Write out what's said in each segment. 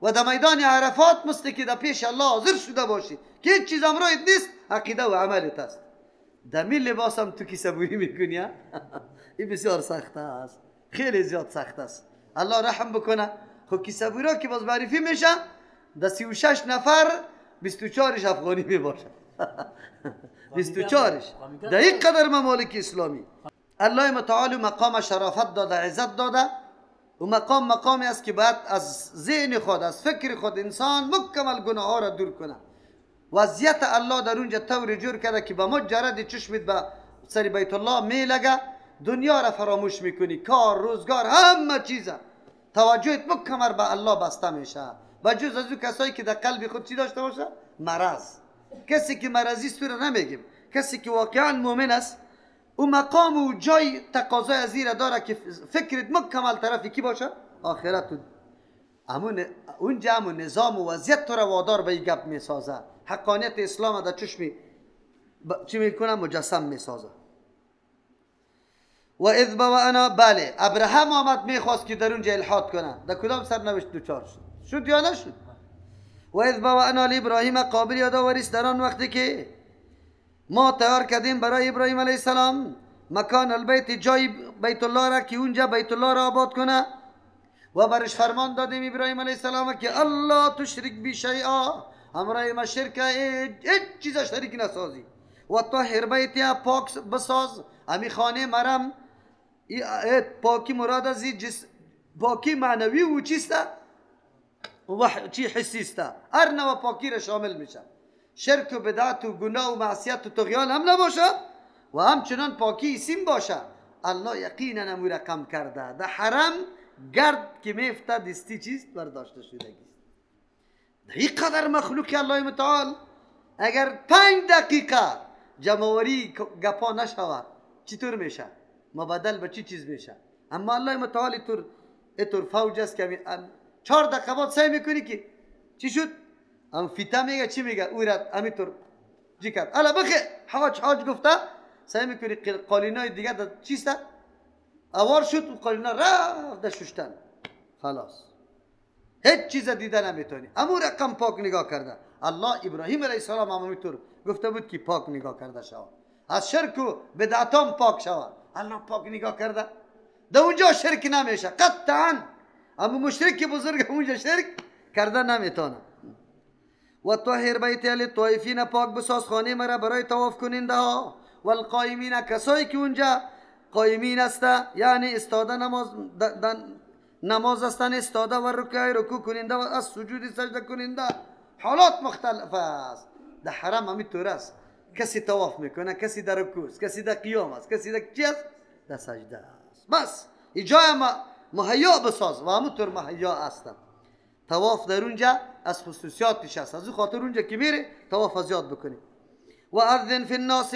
و در میدان عرفات مثل که در پیش الله حاضر شده باشی که هیچ چیز امرایت نیست، عقیده و عملت است. در می لباس هم تو کیسه بوری میکنی؟ این بسیار سخت است، خیلی زیاد سخت است. الله رحم بکنه. خب کیسه بورا که باز معرفی میشه در 36 نفر 24 افغانی میباشه. 24 در این قدر ممالک اسلامی. الله متعال مقام شرافت داده، عزت داده و مقام مقامی است که باید از ذهن خود، از فکر خود انسان مکمل گناه ها را دور کنه. وضعیت الله در اونجا طور جور کرده که به مجرد چشمت به سر بیت الله میلگه، دنیا را فراموش میکنی، کار، روزگار، همه چیزه، توجهت مکمل به الله بسته میشه. و جز از او کسایی که در قلب خود چی داشته باشه؟ مرض. کسی که مرضی است را نمیگیم، کسی که واقعا مؤمن است او مقام و جای تقاضای از را داره که فکرت مکمل طرف کی باشه؟ آخرت. اونجا همون نظام و وضعیت تو را وادار به این گپ میسازه. حقانیت اسلام در چشمی چی میکنه؟ مجسم میسازه. و اذ بوأنا، بله ابراهام آمد میخواست که در اونجا الحاد کنه، در کدام سرنوشت دوچار شد؟ شد یا نشد؟ و اذ بوأنا لابراهیم، قابل یادآوری است در آن وقتی که ما تیار کردیم برای ابراهیم علیه السلام مکان البیت، جای بیت الله را که اونجا بیت الله را آباد کنه، و برش فرمان دادیم ابراهیم علیه السلام که الله تشرک بی شیئا، همراه ما شرک هیچ چیز شریک نسازی، و طهر بیتی، پاک بساز امی خانه مرم. پاکی مراد از پاکی معنوی و چیست و چی حسی است، هر نوع پاکی را شامل میشه. شرک و بدعت و گناه و معصیت و طغیان هم نباشه و همچنان پاکی سیم باشه. الله یقینا امو رقم کرده. در حرم گرد که میفته دستی چیست برداشته شدگی است. در این قدر مخلوق الله متعال اگر 5 دقیقه جمعوری گپا نشود چطور میشه؟ مبادل به چی چیز میشه؟ اما الله متعال اینطور فوج است که 4 دقیقه بعد سعی میکنی که چی شد؟ ام فیتا میگه چی میگه؟ او را همینطور جی کرد. الا بخی حاج حاج گفته سعی میکنی قالینای دیگه در چیست؟ اوار شد و قالینا رفت در ششتن، خلاص هیچ چیز دیده نمیتونی. امو رقم پاک نگاه کرده الله. ابراهیم علیه السلام هم همینطور گفته بود که پاک نگاه کرده شود، از شرک و بدعتام پاک شود. الله پاک نگاه کرده، در اونجا شرک نمیشه قطعا. اما مشرک بزرگ اونجا شرک کرده نمیتونه. و طهر بیتی للطائفین، پاک بساز خانه مرا برای طواف کننده ها، و القائمین، کسایی که اونجا قائمین است، یعنی استاده نماز نماز هستن، استاده و رکوع رکوع کننده و از سجود سجده کننده. حالات مختلف است. در حرم همینطور است، کسی طواف میکنه، کسی در رکوع است، کسی در قیام است، کسی در چی است؟ در سجده است. بس این جای مهیا بساز و همونطور مهیا است. طواف در اونجا از خصوصیاتش است، از او خاطر اونجا که میره طواف زیاد بکنی. و اذن فی الناس،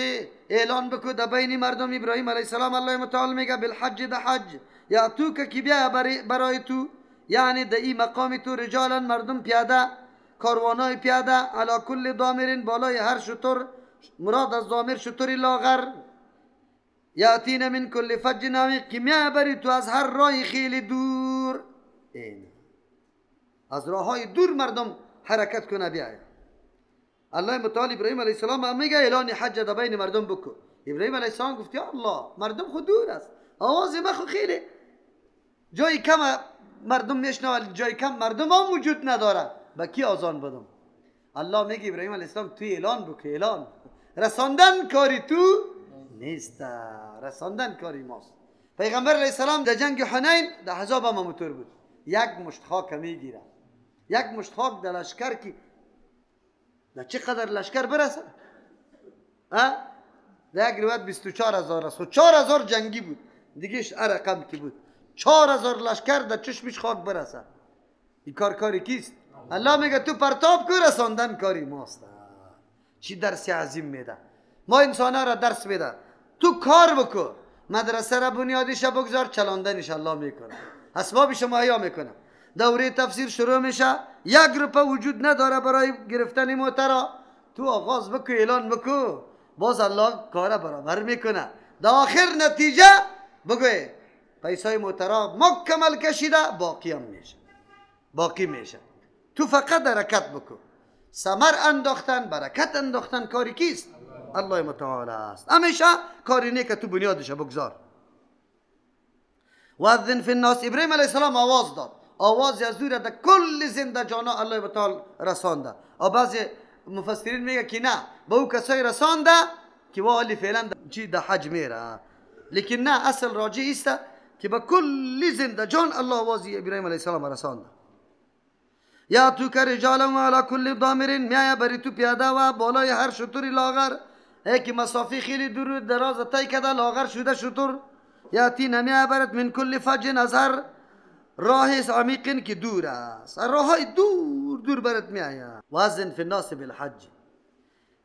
اعلان بکو در بین مردم. ابراهیم علیه السلام الله متعال میگه بالحج، در حج، یاتوک که بیا برای تو، یعنی در این مقام تو، رجالا مردم پیاده، کاروانای پیاده، علی کل ضامر، بالای هر شتر، مراد از ضامر شتر لاغر، یاتین من کل فج عمیق، که میا بری تو از هر راه خیلی دور. این از راه های دور مردم حرکت کنه بیاید. الله متعال ابراهیم علیه السلام میگه اعلان حج در بین مردم بکن. ابراهیم علیه السلام گفت یا الله مردم خود دور است، آواز ما خو خیلی جای کم مردم میشنوه، جای کم مردم هم وجود نداره، با کی آذان بدم؟ الله میگه ابراهیم علیه السلام تو اعلان بکن، اعلان رساندن کاری تو نیست، رساندن کاری ماست. پیغمبر علیه السلام در جنگ حنین در حزاب هم موتور بود، یک مشت خاک میگیره، یک مشت خاک در لشکر کی در چقدر لشکر برسه؟ در یک روایت 24,000 است، 4,000 جنگی بود دیگه، رقم کی بود؟ 4,000 لشکر در چشمش خاک برسه. این کار کاری کیست؟ الله میگه تو پرتاب کو، رساندن کاری ماست. چی درس عظیم میده، ما انسان را درس میده. تو کار بکن، مدرسه را بنیادیش بگذار، چلاندنش الله میکنه، اسبابش مهیا میکنه. دوره تفسیر شروع میشه، یک روپه وجود نداره برای گرفتن موترا، تو آغاز بکو، اعلان بکو، باز الله کار برابر میکنه. در آخر نتیجه بگوی پیسای موترا مکمل کشیده، باقی هم میشه، باقی میشه. تو فقط حرکت بکن. ثمر انداختن، برکت انداختن کاری کیست؟ الله متعال است. همیشه کاری نیک تو بنیادش بگذار. واذن فی الناس، ابراهیم علیه السلام آواز داد، آواز از دور در کل زنده جانا الله متعال رسانده. و بعضی مفسرین میگه که نه، به او کسایی رسانده که والی فعلا چی در حج میره، لیکن نه، اصل راجع است که به کل زنده جان الله آواز ابراهیم علیه السلام رسانده. یا تو که رجالا و علی کل ضامر، میایا بری تو پیاده و بالای هر شتر لاغر، که مسافه خیلی دور دراز طی کرده لاغر شده شتر. یاتی نمیایا برد من کل فج، از هر راه عمیق که دور است، راه های دور دور برد میایا. واذن فی الناس بالحج،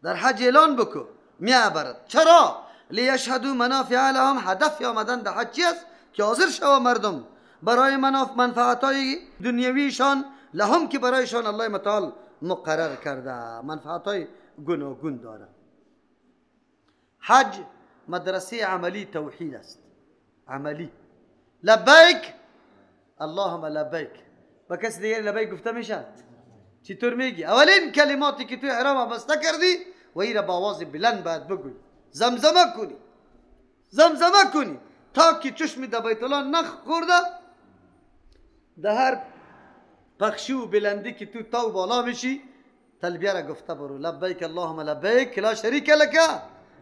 در حج اعلان بکو میایا برد. چرا؟ لیشهدوا منافع لهم، هدف آمدن در حج چی است؟ که حاضر شوه مردم برای منفعت های دنیویشان، لهم که برایشان الله متعال مقرر کرده، منفعت های گوناگون داره. حج مدرسه عملی توحید است، عملی. لبیک اللهم لبیک، با کسی دیگه لبیک گفته میشه؟ چطور میگی؟ اولین کلماتی که توی احرام بسته کردی و ایره با آواز بلند باید بگوی، زمزمه کنی، زمزمه کنی تا که چشم در بیت الله نخورده. در هر پخشی و بلندی که تو تا بالا میشی تلبیه را گفته برو، لبیک اللهم لبیک لا شریک لک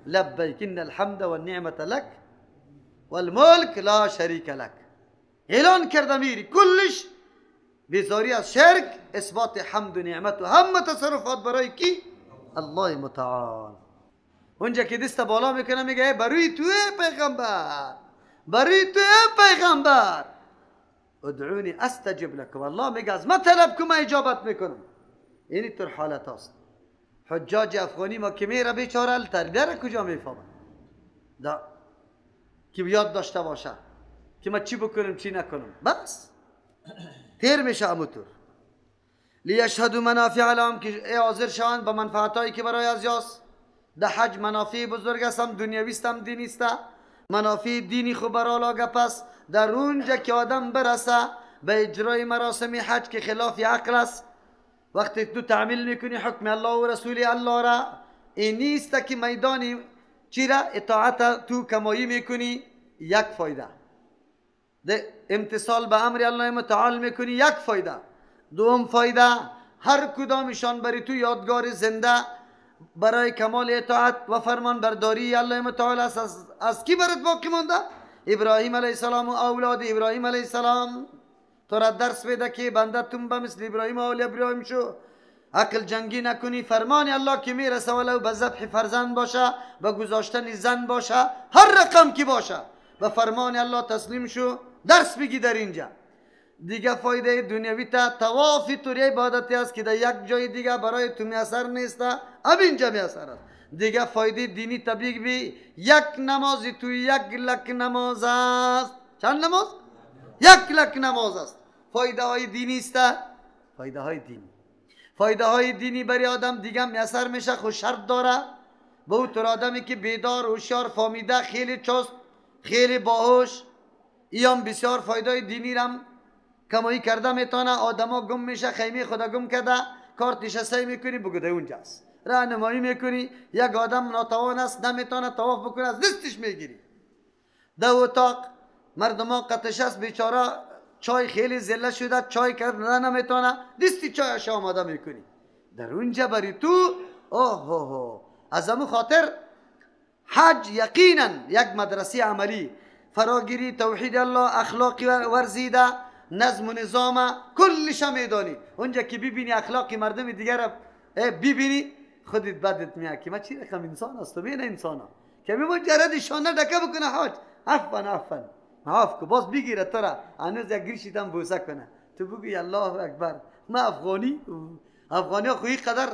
لبیک ان الحمد والنعمة لک والملک لا شریک لک. اعلان کرده میری کلش بیزاری از شرک، اثبات حمد و نعمت و همه تصرفات برای کی؟ الله متعال. اونجا که دست بالا میکنه میگه برای توی پیغمبر، برای توی پیغمبر، ادعونی استجب لکم، الله میگه از ما طلب کن من اجابت میکنم. اینی طور حالت هست. حجاج افغانی ما که میره بیچاره تربیه را کجا میفهمه دا که یاد داشته باشه که ما چی بکنم چی نکنم، بس تیر میشه اموتور. لیشهدوا منافع لهم، که حاضر شوند به منفعتهایی که برای از یاست. ده حج منافع بزرگ است، هم دنیوی است هم دینی است. منافع دینی خو برالا گپ است. در اونجا که آدم برسه به اجرای مراسم حج که خلاف عقل است، وقتی تو تعمیل میکنی حکم الله و رسول الله را، این نیست که میدان چی را اطاعت تو کمایی میکنی، یک فایده. ده امتصال به امر الله متعال میکنی، یک فایده. دوم فایده، هر کدامشان بری تو یادگار زنده برای کمال اطاعت و فرمان برداری الله متعال است. از کی برات باقی مانده؟ ابراهیم علیه السلام و اولاد ابراهیم علیه السلام. تو را درس بده که بنده تون به مثل ابراهیم و اول ابراهیم شو، عقل جنگی نکنی، فرمان الله که میرسه ولو به ذبح فرزند باشه، به گذاشتن زن باشه، هر رقم که باشه به فرمان الله تسلیم شو، درس بگی در اینجا. دیگه فایده دنیوی تا طواف توری عبادتی است که در یک جای دیگه برای تو میسر نیست، اب اینجا میسر است. دیگه فایده دینی تبلیغ بی، یک نماز تو 1 لک نماز است. چند نماز؟ 1 لک نماز است. فایده های دینی است، فایده های دینی، فایده های دینی برای آدم دیگه میسر میشه. خو شرط داره به او تر آدمی که بیدار، هوشیار، فامیده، خیلی چست، خیلی باهوش، ایام بسیار فایده دینی رم کمایی کرده میتونه. آدما گم میشه، خیمه خدا گم کرده، کارتش سعی میکنی بگو ده اونجاست، راهنمایی میکنی. یک آدم ناتوان است نمیتونه طواف بکنه، از دستش میگیری. ده اتاق مردم ها قطش است، بیچاره چای خیلی زله شده، چای کرده نمیتونه، دستی چایش آماده میکنی در اونجا بری تو. اوه هو. از همون خاطر حج یقینا یک مدرسه عملی، فراگیری توحید الله، اخلاقی ورزیده، نظم و نظام کلش میدانی. اونجا که ببینی اخلاق مردم دیگر ببینی خودت بدت میاد که ما چی رقم انسان هستم. این انسان ها که می مجرد شانه دکه بکنه حاج عفوا عفوا معاف کو، باز بگیره تو را هنوز یک گریشیت هم بوسه کنه، تو بگوی الله اکبر ما افغانی. افغانی ها خو قدر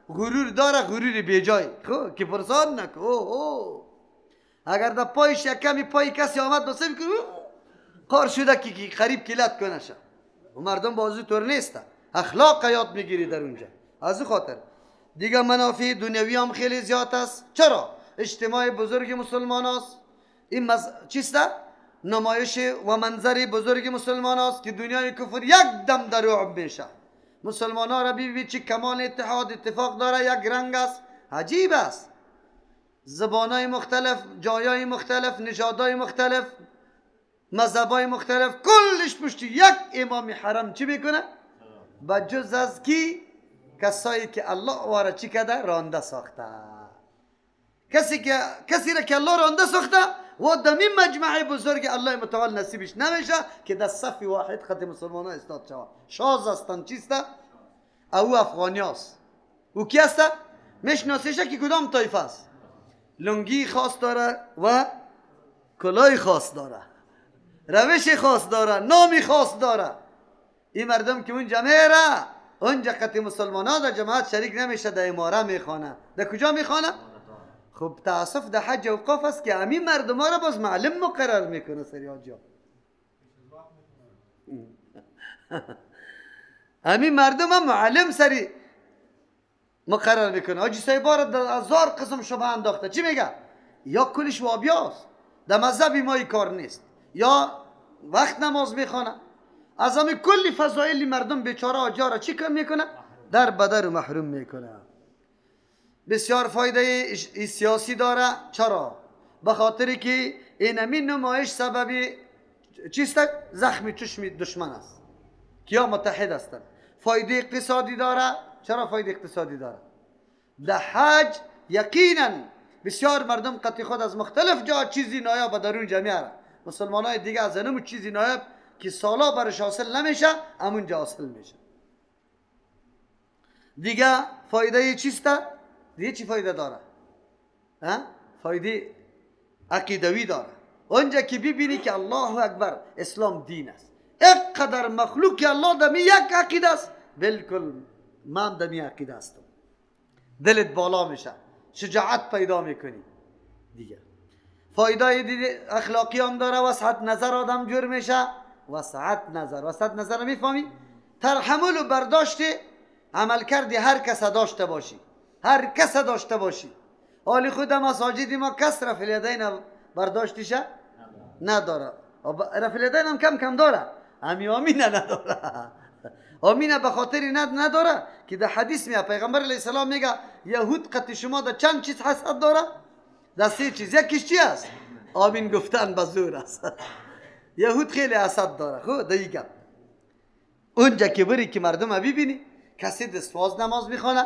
غرور داره، غرور بیجای خو که پرسان نکو. اوه اگر در پایش یک کمی پای کسی آمد بسه میکنه قار شده که قریب کلت کنه شه. و مردم بازی طور نیست، اخلاق یاد میگیری در اونجا. از او خاطر دیگه منافع دنیوی هم خیلی زیاد است. چرا؟ اجتماع بزرگ مسلمان است. این چیست؟ نمایش و منظر بزرگ مسلمان است که دنیای کفر یک دم در رعب میشه. مسلمان ها را ببینید چه کمال اتحاد اتفاق داره، یک رنگ است، عجیب است. زبانهای مختلف، جایهای مختلف، نژادهای مختلف، مذهبهای مختلف، کلش پشت یک امام حرم چی میکنه؟ بجز از کی؟ کسایی که الله واره چی کرده؟ رانده ساخته. کسی را که الله رانده ساخته و دمی مجمع بزرگ الله متعال نصیبش نمیشه که در صف واحد خط مسلمان ها استاد شود. شاز هستن، چیسته؟ او افغانی هست. او کی هسته؟ میشناسیشه که کدام طایفه است. لنگی خاص داره و کلای خاص داره، روش خاص داره، نامی خاص داره. این مردم که اونجا میره، اونجا قطع مسلمان ها در جماعت شریک نمیشه، در اماره میخوانه. در کجا میخوانه؟ خب تاسف در حج اوقاف است که همین مردم ها را باز معلم مقرر میکنه سری حاجی. همین مردم هم معلم سری مقرر میکنه. حاجی صاحب را در هزار قسم شبه انداخته. چی میگه؟ یا کلش وابیاست، در مذهب ما کار نیست، یا وقت نماز میخوانه. از همین کلی فضایل مردم بیچاره حاجی را چی کم میکنه؟ در بدر محروم میکنه. بسیار فایده سیاسی داره. چرا؟ به خاطر که این همین نمایش سببی چیست؟ زخم چشم دشمن است. کیا متحد هستند. فایده اقتصادی داره. چرا فایده اقتصادی داره؟ در حج یقینا بسیار مردم قطعی خود از مختلف جا چیزی نایاب درون جمعه. مسلمان های دیگه از انمو چیزی نایاب که سالا برش حاصل نمیشه، همونجا حاصل میشه. دیگه فایده چیست؟ دیگه چی فایده داره؟ فایده عقیدوی داره. اونجا که ببینی که الله اکبر اسلام دین است، اقدر مخلوق الله دمی یک عقیده است، بالکل من دمی عقیده هستم. دلت بالا میشه، شجاعت پیدا میکنی. دیگه فایده اخلاقی هم داره. وسعت نظر آدم جور میشه. وسعت نظر، وسعت نظر میفهمی؟ تحمل و برداشت عمل کردی هر کس داشته باشی، هر کس داشته باشی. حالی خود مساجد ما کس رفع الیدین برداشتیشه نداره. رفع الیدین هم کم کم داره، همی آمینه نداره. آمینه به خاطر نداره که در حدیث میاد پیغمبر علیه السلام میگه یهود قطع شما در چند چیز حسد داره؟ در سه چیز. یکیش چی است؟ آمین گفتن به زور است. یهود خیلی حسد داره. خب دیگه اونجا که بری که مردم ببینی کسی دستواز نماز میخوانه،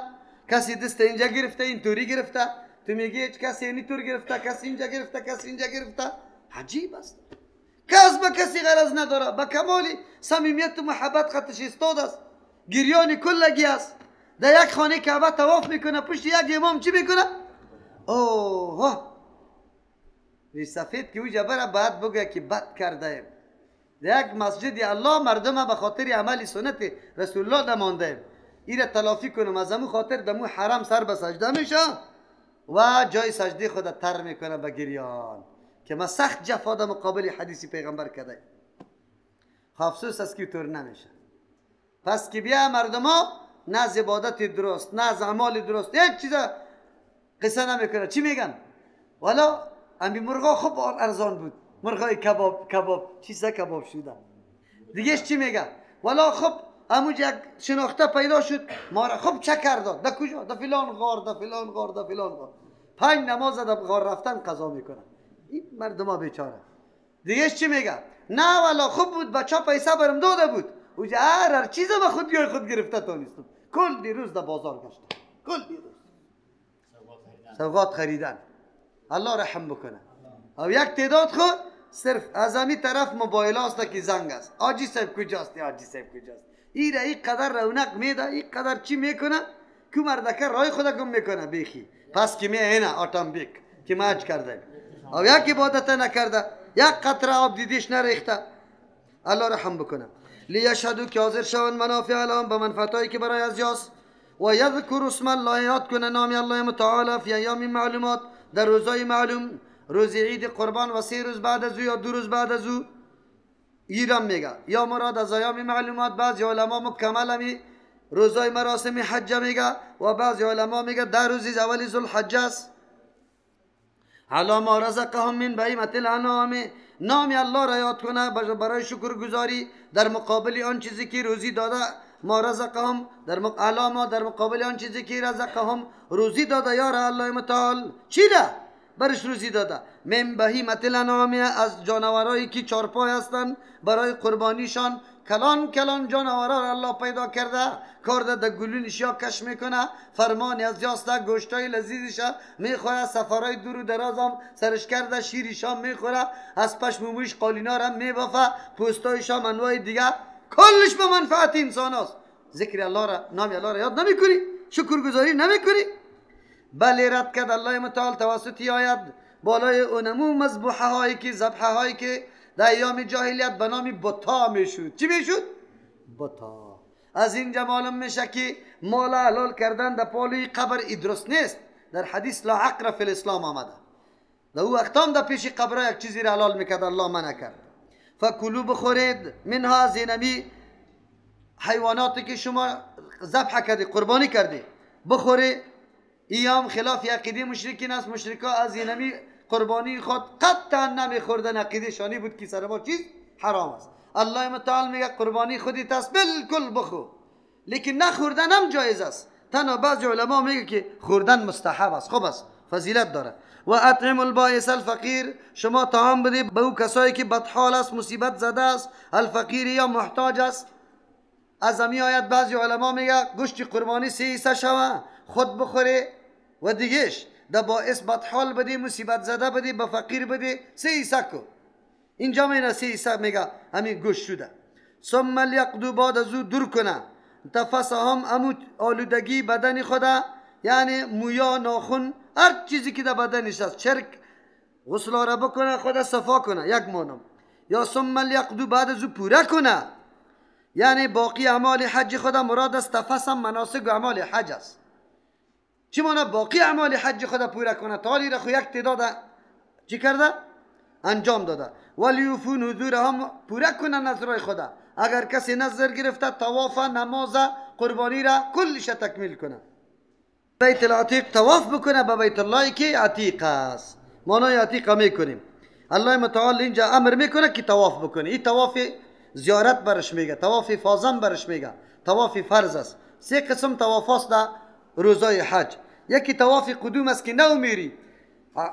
کسی دست اینجا گرفته، اینطوری گرفته، تو میگی هیچ کسی اینطور گرفته، کسی اینجا گرفته، کسی اینجا گرفته. عجیب است. کس به کسی غرض نداره، به کمال صمیمیت و محبت خطش استاد است، گریان کلگی است. در یک خانه کعبه طواف میکنه، پشت یک امام چی میکنه؟ اوه ریش سفید که اوجا بره باید بگه که بد کرده. در یک مسجد الله مردم به خاطر عمل سنت رسول الله نمانده، ایره تلافی کنم، از امو خاطر دمو حرم سر به سجده میشه و جای سجده خود تر میکنه به گریان که ما سخت جفا در مقابل حدیث پیغمبر کرده. افسوس است که طور نمیشه. پس که بیا مردم ها نه از عبادت درست، نه از اعمال درست، هیچ چیز قصه نمیکنه. چی میگن؟ والا امی مرغا خوب ارزان بود، مرغای کباب کباب چیزا کباب شده. دیگه چی میگه؟ والا خب اموج یک شناخته پیدا شد، ما را خوب چکر داد. در کجا؟ در فلان غار، در فلان غار، در فلان غار. 5 نماز در غار رفتن قضا میکنه. این مردم ها بیچاره. دیگه چی میگه؟ نه والا خوب بود، بچه پیسه برم داده بود، اوجا هر چیز به خود بیای خود گرفته تانیستم. کل روز در بازار گشتم، کل روز سوغات خریدن. الله رحم بکنه. او یک تعداد خود صرف از همی طرف موبایل هست که زنگ است، آجی صاحب کجاست، آجی صاحب کجاست. این را این قدر رونق میده، این قدر چی میکنه که مردکه رای خود گم میکنه بیخی. پس که می اینه آتام بیک که ما حج کرده، او یک عبادت نکرده، یک قطره آب دیدیش نریخته. الله رحم بکنه. لیشهدو که حاضر شوند منافع الان به منفعتایی که برای از یاست، و یذکر اسم الله، یاد کنه نام الله متعال فی ایام معلومات، در روزای معلوم، روز عید قربان و 3 روز بعد از او یا 2 روز بعد از او. ایران میگه یا مراد از ایام معلومات، بعضی علما مکمل همی روزای مراسم حج میگه و بعضی علما میگه 10 روز اول ذوالحجه است. علی ما رزقهم من بهیمة الانعام، نام الله را یاد کنه برای شکرگزاری در مقابل آن چیزی که روزی داده ما رزقهم در ما در مقابل آن چیزی که رزقهم روزی داده یار الله متعال. چی را برش روزی داده؟ من بهیمة الانعام، از جانورایی که چارپای هستند برای قربانیشان. کلان کلان جانورا را الله پیدا کرده، کار ده گلونش یا کش میکنه، فرمان از یاسته، گوشتای لذیذش میخوره، سفرهای دور و دراز هم سرش کرده، شیرش هم میخوره، از پشم و مویش قالینا را میبافه، پوستایش هم انواع دیگه، کلش به منفعت انسان است. ذکر الله را، نام الله را یاد نمیکنی، شکرگزاری نمیکنی. بله رد کرد الله متعال توسط آیت بالای اونمو مذبوحه هایی که ذبحه هایی که در ایام جاهلیت به نام بتا میشد. چی میشد؟ بتا. از اینجا معلوم میشه که مال حلال کردن در پالوی قبر درست نیست. در حدیث لا عقر فی الاسلام آمده. در او وقتام در پیش قبر یک چیزی را حلال میکرد، الله منع کرد. فکلوا بخورید منها، از اینمی حیواناتی که شما ذبح کردی، قربانی کردی، بخوری. ایام خلاف عقیده مشرکین است. مشرکا از اینمی قربانی خود قطعا نمیخوردن، عقیده شانی بود که سر ما چیز حرام است. الله متعال میگه قربانی خودت است، بالکل بخور، لیکن نخوردن هم جایز است. تنها بعض علما میگه که خوردن مستحب است، خوب است، فضیلت داره. و اطعم البائس الفقیر، شما طعام بده به او کسایی که بدحال است، مصیبت زده است، الفقیر یا محتاج است. از امی آیت بعضی علما میگه گوشت قربانی سه حصه شوه، خود بخوره و دیگهش ده باعث بدحال بدی، مصیبت زده بدی، به فقیر بدی، سه حصه کو. اینجا میره سه حصه میگه همین گوشت شده. ثم لیقضوا، بعد از او دور کنه تفسهم، امو آلودگی بدن خدا، یعنی مویا، ناخن، هر چیزی که در بدنش است، چرک، غسل را بکنه، خدا صفا کنه، یک مانم. یا ثم لیقضوا، بعد از او پوره کنه، یعنی باقی اعمال حج خدا. مراد از تفسم مناسک و اعمال حج است. چی مانا باقی اعمال حج خدا پوره کنه؟ تالی را خو یک تعداد چی کرده؟ انجام داده. ولیوفو نذورهم، پوره کنه نظرهای خدا. اگر کسی نظر گرفته، طواف، نماز، قربانی را کلش تکمیل کنه. بیت العتیق طواف بکنه به بیت الله که عتیق است. معنای عتیق میکنیم. الله متعال اینجا امر میکنه که طواف بکنه. این طواف زیارت برش میگه، طواف فازم برش میگه، طواف فرض است. سه قسم طواف است در روزای حج. یکی طواف قدوم است که نو میری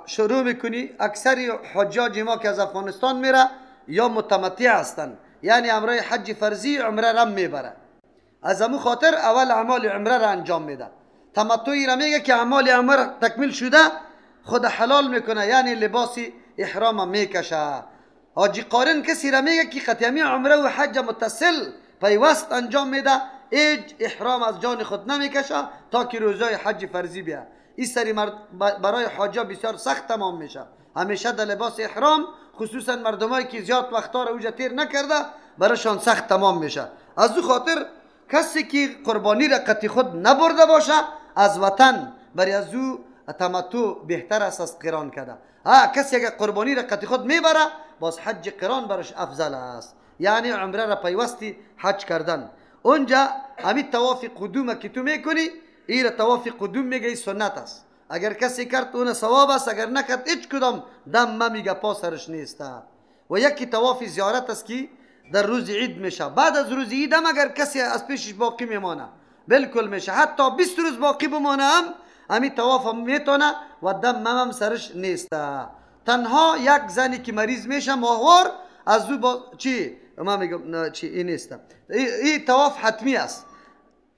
شروع میکنی. اکثر حجاج ما که از افغانستان میره یا متمتع هستند، یعنی امرای حج فرضی عمره را میبره. از امو خاطر اول اعمال عمره را انجام میده. تمتعی را میگه که اعمال عمره تکمیل شده خود حلال میکنه، یعنی لباس احرام میکشه. حاجی قارن کسی را میگه که ختمی عمره و حج متصل پیوست انجام میده، هیچ احرام از جان خود نمیکشه تا که روزای حج فرضی بیا. این سری برای حاجا بسیار سخت تمام میشه. همیشه در لباس احرام، خصوصا مردمایی که زیاد وقتا را اوجا تیر نکرده، برایشان سخت تمام میشه. از او خاطر کسی که قربانی را قطعی خود نبرده باشه از وطن، برای از او تمتع بهتر است از قران کرده. کسی اگر قربانی را قطعی خود میبره، باز حج قران برش افضل است، یعنی عمره را پیوستی حج کردن. اونجا همین طواف قدوم که تو میکنی، این را طواف قدوم میگه، این سنت است. اگر کسی کرد اون ثواب است، اگر نکرد هیچ کدام دم میگه پا سرش نیست. و یکی طواف زیارت است که در روز عید میشه. بعد از روز عید هم اگر کسی از پیشش باقی میمانه بالکل میشه، حتی 20 روز باقی بمانه هم همین طواف هم میتونه و دم هم سرش نیست. تنها یک زنی که مریض میشه ماهوار، از او با چی ما میگم چی این نیست. این طواف حتمی است،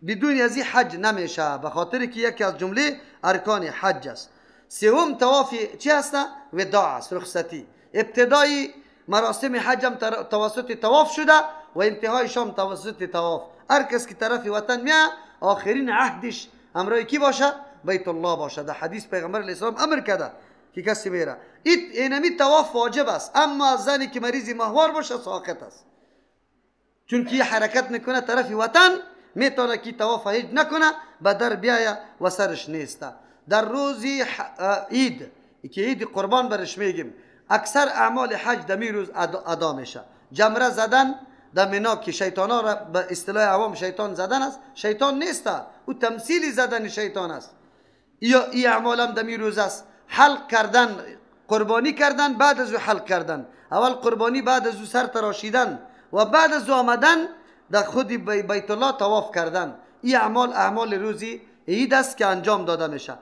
بدون از این حج نمیشه، به خاطر که یکی از جمله ارکان حج است. سوم طواف چی هست؟ وداع است، رخصتی. ابتدای مراسم حج هم توسط طواف شده و انتهای شام توسط طواف. هر کس که طرف وطن میاد آخرین عهدش همراه کی باشه؟ بیت الله باشه. در حدیث پیغمبر علیه السلام امر کرده که کسی میره. اینمی طواف واجب است، اما زنی که مریض ماهوار باشه ساقط است، چون که حرکت میکنه طرف وطن، میتونه که طواف هیچ نکنه، به در بیایه و سرش نیست. در روز عید که عید قربان برش میگیم، اکثر اعمال حج در می روز ادا میشه. جمره زدن در مینا که شیطان ها را به اصطلاح عوام شیطان زدن است، شیطان نیست، او تمثیل زدن شیطان است. یا ای اعمال هم در می روز است. حلق کردن، قربانی کردن، بعد از او حلق کردن، اول قربانی، بعد از او سر تراشیدن و بعد از او آمدن در خود بیت الله طواف کردن. این اعمال اعمال روزی عید است که انجام داده میشه.